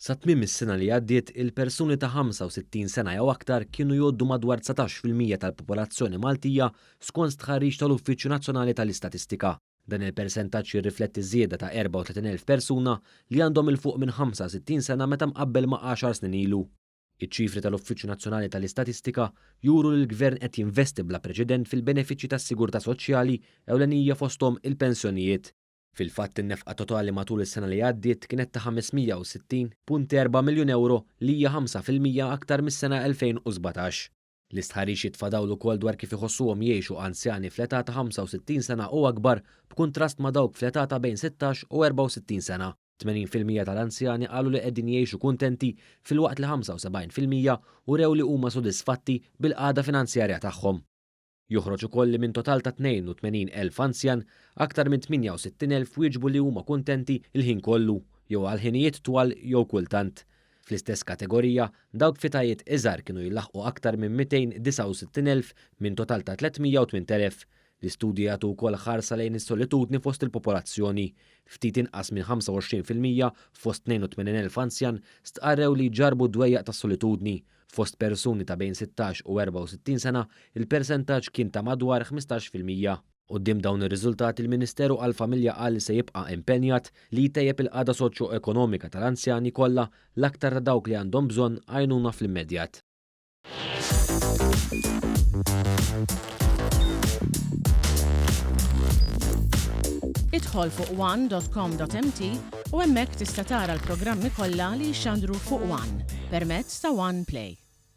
Sa tmiem is-sena li għaddiet, il-persuni ta' 65 sena jew aktar kienu jgħoddu madwar 19% tal-popolazzjoni Maltija skont stħarriġ tal-Uffiċċju Nazzjonali tal-Istatistika. Dan il-persentaġġ jirrifletti żieda ta' 34,000 persuna li għandhom 'il fuq minn 65 sena meta mqabbel ma' għaxar snin ilu. Iċ-ċifri tal-Uffiċċju Nazzjonali tal-Istatistika juru li l-Gvern qed jinvesti bla preċedent fil-benefiċċji tas-sigurtà soċjali, ewlenija fosthom il-pensjonijiet. Fil-fatt in-nefqa totali matul is-sena li għaddiet kienet ta' 560.4 miljun ewro li hija 5% aktar mis-sena 2017. L-istħarriġ jitfa' dawl ukoll dwar kif iħossuhom jgħixu anzjani fl-età ta' 65 sena u akbar b'kuntrast ma' dawk fl-età ta' bejn 16 u 64 sena. 80% tal-anzjani qalu li qegħdin jgħixu kuntenti filwaqt li 75% urew li huma sodisfatti bil-qagħda finanzjarja tagħhom. Joħroġ ukoll li minn total ta' 82,000 anzjan, aktar minn 68,000 wieġbu li huma kuntenti l-ħin kollu, jew għal ħinijiet twal jew kultant. Fl-istess kategorija, dawk f'etajiet iżgħar kienu jlaħħqu aktar minn 269,000 minn total ta' 308,000. L-istudji jagħtu wkoll ħarsa lejn is-solitudni fost il-popolazzjoni. Ftit inqas minn 25% fost 82,000 anzjan stqarrew li jġarrbu d-dwejjaq tas-solitudni. Fost persuni ta' bejn 16 u 64 sena, il-persentaġġ kien ta' madwar 15%. Quddiem dawn ir-riżultati l-Ministeru għall-Familja qal li se jibqa' impenjat li jtejjeb il-qagħda soċjo-ekonomika tal-anzjani kollha l-aktar ta' dawk li għandhom bżonn għajnuna fl-immedjat. Idħol fuq one.com.mt u hemmhekk tista' tara l-programmi kollha li jixxandru fuq One permezz ta' One Play.